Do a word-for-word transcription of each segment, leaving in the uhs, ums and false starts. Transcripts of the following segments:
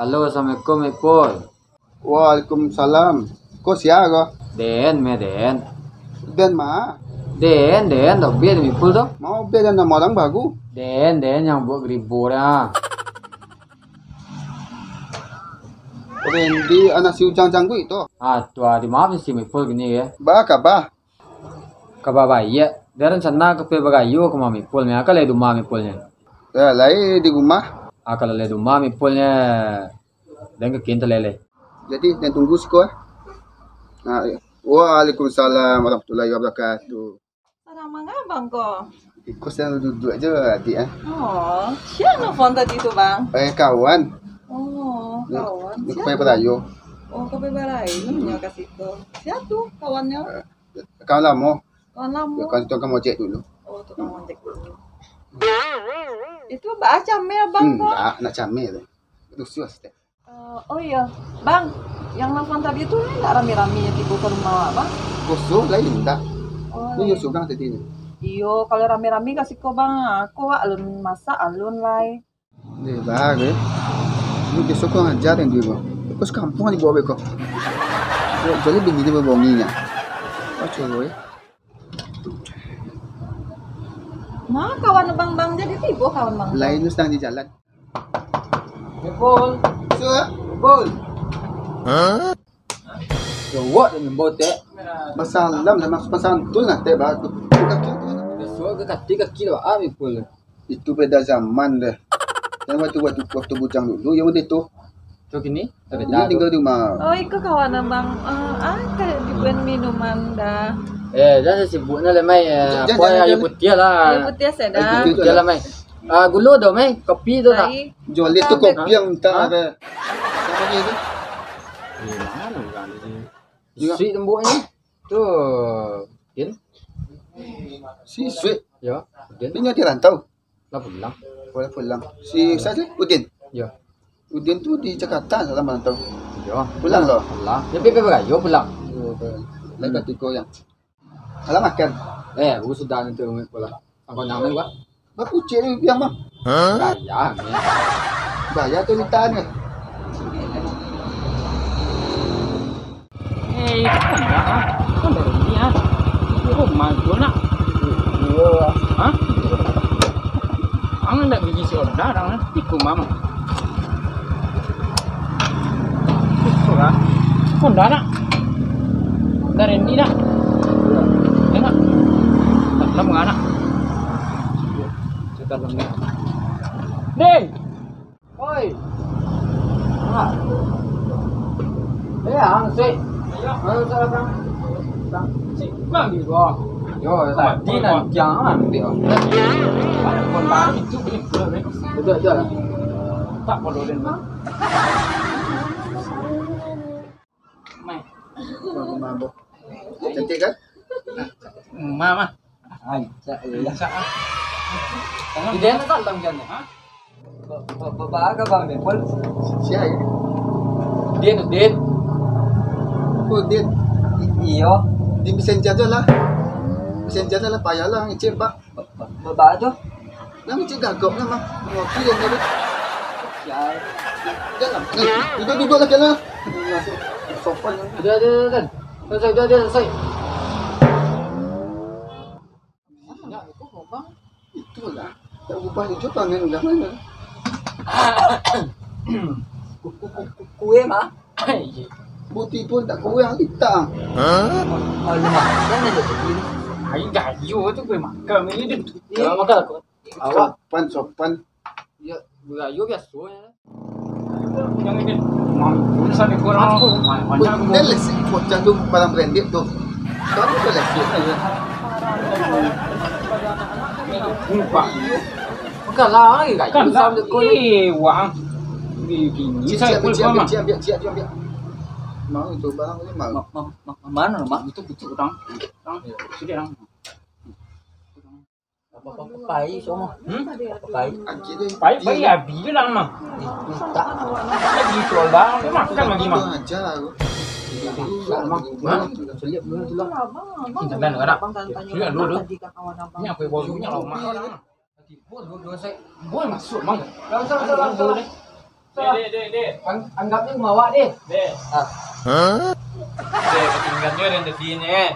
Halo, assalamualaikum, Ipul. Waalaikumsalam. Ko sia ko? Den, me den. Den ma? Den, den, dobia den Ipul tu. Mau bia den nama orang baru. Den, den, yang buat geribu dah. Randy, anak si Ujang Jangguik tu. Ah, tu ah, di maaf si Ipul gini ya. Ba kaba? Kaba baiak. Den rencana ka pai barayo ka rumah Ipul nyo. Ka lai di rumah Ipul nyo? Ya, lai di rumah. Ah, kalau lai di rumah Ipul nyo, den ka kin taleleh. Jadi, den tunggu siko, eh. Nah, ya. Waalaikumsalam warahmatullahi wabarakatuh. Sadang manga abang ko? Iko sadang duduak aja, adik, ah. Oh, sia nelfon tadi tu, Bang? Eh, kawan. Oh, kawan. Sia tu? Pai barayo. Oh, ka pai barayo nyo ka siko. Sia tu kawannyo? Eh, kawan lamo. Kawan lamo? Ya, kawan tukang ojek dulu. Oh, tukang ojek dulu. Itu baa cameh abang ko? Hmm, ndak, ndak cameh tu. Rusuah saketek. Eh, oh iyo, Bang, yang nelfon tadi tu indak rami-rami tibo ka rumah awak, Bang? Kosong lain indak. Oh, lain. Iyo, kalau rami-rami ka siko, Bang. Ko wak alun masak, alun lai. Deh, baa, eh. Ini biaso ko ngaja den dulu. Ko sakampuang dibawa beko. Jadi bini dia berbonginya. Kacau, eh. Nah, kawan abang, Bang, jadi tibo kawan Bang. Lain tu sadang di jalan. Ipul. Sul. Ipul. Hah? Jawab dan lembau, Tek. Basalam lah, maksud pasantun lah, Tek, bagus. Kaki tu. Besok ke kaki, kaki lah, ah, Ipul. Itu beda zaman deh. Yang waktu, waktu, waktu bujang dulu, yang udah tu. Tu kini? Ini tinggal di rumah. Oh, iko kawan abang. Eh, ah, kayak dibuat minuman dah. Eh, dah sibuk nah, Mai. Eh, apa yang air putih lah. Air putih saya dah. Air putih lah, Mai. Ah, gulo dah, Mai. Kopi tu tak? Jual itu kopi yang minta ada. Sama dia tu. Eh, mana orang di sini? Sweet lembuknya. Tu, Din. Si Sweet. Ya, Din. Dia nyo di rantau. Lah pulang. Pulang, pulang. Si, sia tu? Udin? Ya. Udin tu di Jakarta salah mantau. Ya. Pulang lo? Pulang. Dia pai barayo pulang. Oh, pulang. Lain katiko yang. Alah makan. Eh, aku sudah nanti rumah pulang. Angkau nyamai, Pak? Bapucik ni piang, Bang. Hah? Gaya ni. Gaya tu mintaan ni. Eh, itu kan dah, ah. Kan dari ini, ah. Itu rumah gua, nak. Iya. Hah? Ang ndak biji si Honda, dang, eh. Iku mama. Itu lah. Honda, nak. Dari ini, nak. Enak. Dalam, nak. Dalam, nak. Deh. Oi. Ah. Eh, ang sih. Ang sih, ang. Ang sih, bang, gitu. Yo, tadi nanti ang ambil. Ada kontak itu, beli, beli. Udah, udah. Tak perlu, Den. Mai. Mabok. Cantik kan? Ma, ma. Ai, cak, iya. Cak, ah. Ide na tak tang jan. Hah? Ba, ba, ba, ba, ka bang ni, Pul? Sia, eh? Din, Din. Oh, Din. I-, iyo. Din messenger je lah. Messenger je lah, payahlah ngecek, Pak. Ba, ba, ba, ba tu? Nan cik gagok nan mah. Ngopi yang tadi. Sial. Jangan. Duduk, duduk lah, kena. Masuk sopan. Dah, dah, dah, dah. Selesai, dah, dah, selesai. Itulah. Tak ubah juga tangan udah mana. Ku-, ku-, ku-, ku-, kue mah. Putih pun tak kurang hitam. Hah? Kalau makan aja tu. Ai gayo tu kue makan ni. Kalau makan aku. Awak. Sopan, sopan. Ya, gayo biaso ya. Yang ini. Mampu sampai kurang. Banyak. Betul lah si bocah tu barang branded tu. Kamu tu lah sikit aja. Muka. Bukan lah, ai gayo. Kan tak. Sampai kurang. Eh, wang. Di sini. Cik, saya cik, pun cik, ambil, cik, ambil, cik, ambil, cik, ambil. Mau itu barang ni, mau. Ma-, ma-, ma-, mana, Mak? Itu, itu orang. Orang. Sudah, orang. Apa, apa, pai, semua. Hmm? Pai. Pai, pai, habis je lah, Mang. Itu tak. Lagi tu, Bang. Dia makan lagi, Mang. Aja. Mak, Mak. Selip dulu tu lah. Ini sampai nak. Selip dulu tu. Ini apa yang bau minyak lah, Mak. Nanti bol dua-dua saya. Bol masuk, Mang. Langsung, langsung, langsung. Dek, dek, dek, dek. Ang-, anggapnyo rumah awak, deh. Dek. Ah. Dek, patinggan jo den tadi ni, eh.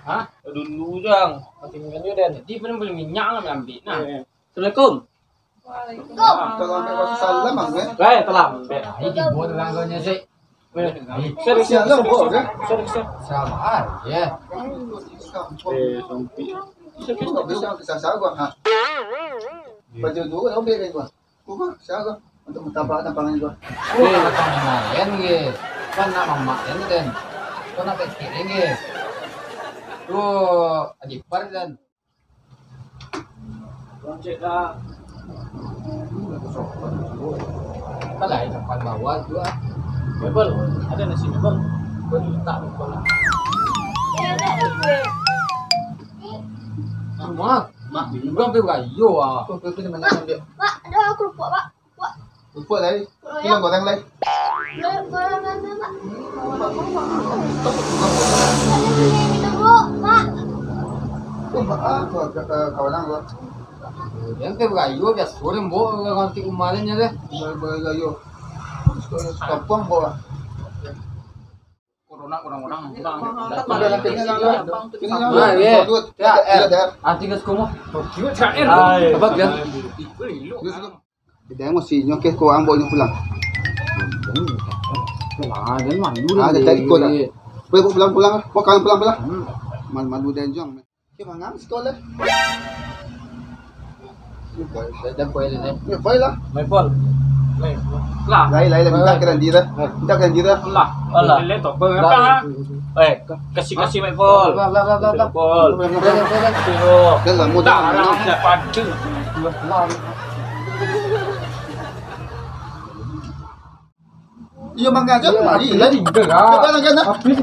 Hah? Dulu, Jang. Patinggan jo den tadi, paling beli minyak lah, ambil. Nah. Eh. Assalamualaikum. Waalaikumsalam. Kalau ambil salam, Bang, eh. Eh, terlambat. Ini tibo tetangganyo, sik. Eh, sorry, sorry, sorry, sorry, sorry, sorry. Sabar, ya. Eh, sampai. Kok bisa kesal-kesal gua, ha? Baju dulu, robek deh gua. Gua, gua, siapa gua? Untuk martabak dan pangan gua. Oh, nak makan lain, ye. Kan nak mamak lain, kan? Kau nak pekik lain, ye? Tuh, Adi Par, kan? Loncek dah. Kan lain tempat bawah tu, ah. Mebel, ada nasi mebel. Kau tak mebel lah. Iya, ada, ada kue. Mak, mak, minum dong, tu gayo, ah. Kau, kau, kau, mana ambil? Pak, ada kerupuk, Pak. Pak. Kerupuk lai. Kerupuk lai. Pisang goreng lai. Goreng, goreng, goreng, Pak. Minum dulu, Pak. Oh, Pak, ah, tu, eh, kawan aku. Yang teh berayo biaso deh, Mbok, urang ti umah deh, nya deh. Berayo. Kampung, Mbok. Corona, corona, corona. Udah, udah, udah, udah. Ini, nah, nah, ye. Dua, dua, ya. Ada, ada. Anti gas komo. Hai. Apa dia? Dia sudah. Dia emosi, nyo ke kurang, bawa nyo pulang. Ah, dia malu lah. Ah, dia cari kau dah. Boleh bawa pulang, pulang lah. Bawa kalian pulang, pulang. Hmm. Malu-malu dan jong. Oke, mangang sekolah. Dah, dah, dah, dah. Ya, baiklah. Main bol. Main. Lah. Lai, lai, lai, minta keran dia dah. Minta keran dia dah. Lah. Alah. Lele tu apa? Lah. Eh, kasih, kasih main bol. Lah, lah, lah, lah, lah. Bol. Lah, lah, lah, lah. Ayo. Dah lah, mudah. Dah, dah, dah. Iyo, mangaja tu mari, lai. Dah, dah, dah. Habis.